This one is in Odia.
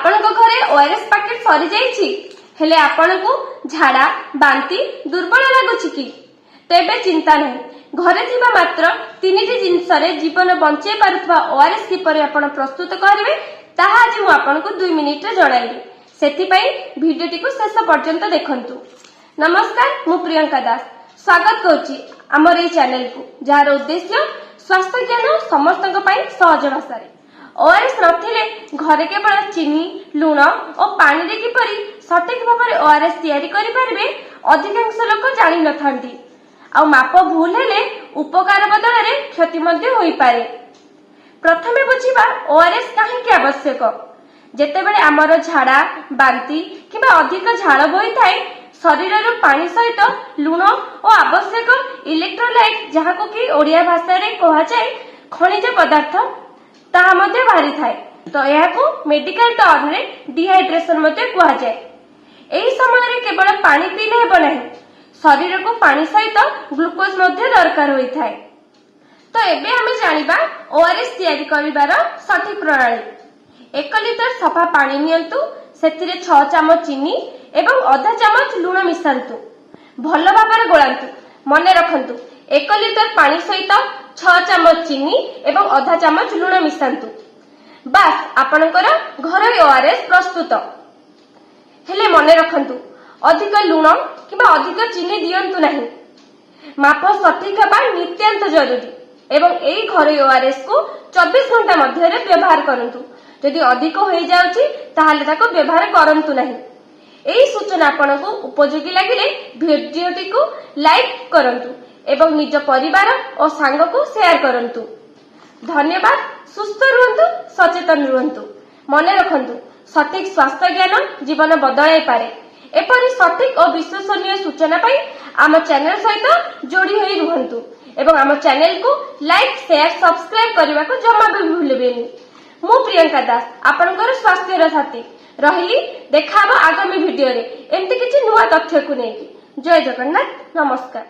ଆପଣଙ୍କ ଘରେ ଓଆରଏସ୍ ପ୍ୟାକେଟ ସରିଯାଇଛି, ହେଲେ ଆପଣଙ୍କୁ ଝାଡା, ବାନ୍ତି, ଦୁର୍ବଳ ଲାଗୁଛି କି? ତେବେ ଚିନ୍ତା ନାହିଁ। ଘରେ ଥିବା ମାତ୍ର ତିନିଟି ଜିନିଷରେ ଜୀବନ ବଞ୍ଚେଇ ପାରୁଥିବା ଓଆରଏସ୍ କିପରି ଆପଣ ପ୍ରସ୍ତୁତ କରିବେ, ତାହା ଆଜି ମୁଁ ଆପଣଙ୍କୁ 2 ମିନିଟରେ ଜଣାଇବି। ସେଥିପାଇଁ ଭିଡିଓଟିକୁ ଶେଷ ପର୍ଯ୍ୟନ୍ତ ଦେଖନ୍ତୁ। ନମସ୍କାର, ମୁଁ ପ୍ରିୟଙ୍କା ଦାସ ସ୍ୱାଗତ କରୁଛି ଆମର ଏଇ ଚ୍ୟାନେଲକୁ, ଯାହାର ଉଦ୍ଦେଶ୍ୟ ସ୍ୱାସ୍ଥ୍ୟ ଜ୍ଞାନ ସମସ୍ତଙ୍କ ପାଇଁ ସହଜ ଭାଷାରେ। ଓଆରଏସ୍ ନଥିଲେ ଘରେ କେବଳ ଚିନି, ଲୁଣ ଓ ପାଣିରେ କିପରି ସଠିକ ଭାବରେ ଓଆରଏସ୍ ତିଆରି କରିପାରିବେ, ଅଧିକାଂଶ ଲୋକ ଜାଣିନଥାନ୍ତି। ଆଉ ମାପ ଭୁଲ ହେଲେ ଉପକାର ବଦଳରେ କ୍ଷତି ମଧ୍ୟ ହୋଇପାରେ। ପ୍ରଥମେ ବୁଝିବା ଓଆରଏସ୍ କାହିଁକି ଆବଶ୍ୟକ। ଯେତେବେଳେ ଆମର ଝାଡା, ବାନ୍ତି କିମ୍ବା ଅଧିକ ଝାଳ ବୋହିଥାଏ, ଶରୀରରୁ ପାଣି ସହିତ ଲୁଣ ଓ ଆବଶ୍ୟକ ଇଲେକ୍ଟ୍ରୋଲାଇଟ୍, ଯାହାକୁ କି ଓଡିଆ ଭାଷାରେ କୁହାଯାଏ ଖଣିଜ ପଦାର୍ଥ, ତାହା ମଧ୍ୟ ବାହାରିଥାଏ। ତ ଏହାକୁ ମେଡିକାଲ ଟର୍ମରେ ଡିହାଇଡ୍ରେସନ ମଧ୍ୟ କୁହାଯାଏ। ଏହି ସମୟରେ କେବଳ ପାଣି ପିଇଲେ ହେବ ନାହିଁ, ଶରୀରକୁ ପାଣି ସହିତ ଗ୍ଲୁକୋଜ ମଧ୍ୟ ଦରକାର ହୋଇଥାଏ। ତ ଏବେ ଆମେ ଜାଣିବା ଓଆରଏସ୍ ତିଆରି କରିବାର ସଠିକ ପ୍ରଣାଳୀ। 1 ଲିଟର ସଫା ପାଣି ନିଅନ୍ତୁ। ସେଥିରେ 6 ଚାମଚ ଚିନି ଏବଂ ଅଧା ଚାମଚ ଲୁଣ ମିଶାନ୍ତୁ। ଭଲ ଭାବରେ ଗୋଳାନ୍ତୁ। ମନେ ରଖନ୍ତୁ, 1 ଲିଟର ପାଣି ସହିତ 6 ଚାମଚ ଚିନି ଏବଂ ଅଧା ଚାମଚ ଲୁଣ ମିଶାନ୍ତୁ। ବାସ୍, ଆପଣଙ୍କର ଘରୋଇ ଓଆରଏସ୍ ପ୍ରସ୍ତୁତ। ହେଲେ ମନେ ରଖନ୍ତୁ, ଅଧିକ ଲୁଣ କିମ୍ବା ଅଧିକ ଚିନି ଦିଅନ୍ତୁ ନାହିଁ। ମାପ ସଠିକ ହେବା ନିତ୍ୟାନ୍ତ ଜରୁରୀ ଏବଂ ଏଇ ଘରୋଇ ଓଆରଏସ୍ କୁ 24 ଘଣ୍ଟା ମଧ୍ୟରେ ବ୍ୟବହାର କରନ୍ତୁ। ଯଦି ଅଧିକ ହୋଇଯାଉଛି, ତାହେଲେ ତାକୁ ବ୍ୟବହାର କରନ୍ତୁ ନାହିଁ। ଏହି ସୂଚନା ଆପଣଙ୍କୁ ଉପଯୋଗୀ ଲାଗିଲେ ଭିଡିଓଟିକୁ ଲାଇକ୍ କରନ୍ତୁ ଏବଂ ନିଜ ପରିବାର ଓ ସାଙ୍ଗକୁ ସେୟାର କରନ୍ତୁ। ଧନ୍ୟବାଦ। ସୁସ୍ଥ ରୁହନ୍ତୁ, ସଚେତନ ରୁହନ୍ତୁ। ମନେ ରଖନ୍ତୁ, ସଠିକ ସ୍ୱାସ୍ଥ୍ୟ ଜ୍ଞାନ ଜୀବନ ବଦଳାଇ ପାରେ। ଏପରି ସଠିକ ଓ ବିଶ୍ୱସନୀୟ ସୂଚନା ପାଇଁ ଆମ ଚ୍ୟାନେଲ ସହିତ ଯୋଡି ହୋଇ ରୁହନ୍ତୁ ଏବଂ ଆମ ଚ୍ୟାନେଲକୁ ଲାଇକ୍, ସେୟାର, ସବସ୍କ୍ରାଇବ କରିବାକୁ ଜମା ବି ଭୁଲିବେନି। ମୁଁ ପ୍ରିୟଙ୍କା ଦାସ, ଆପଣଙ୍କର ସ୍ୱାସ୍ଥ୍ୟର ସାଥୀ ରହିଲି। ଦେଖା ହବ ଆଗାମୀ ଭିଡିଓରେ ଏମିତି କିଛି ନୂଆ ତଥ୍ୟକୁ ନେଇକି। ଜୟ ଜଗନ୍ନାଥ, ନମସ୍କାର।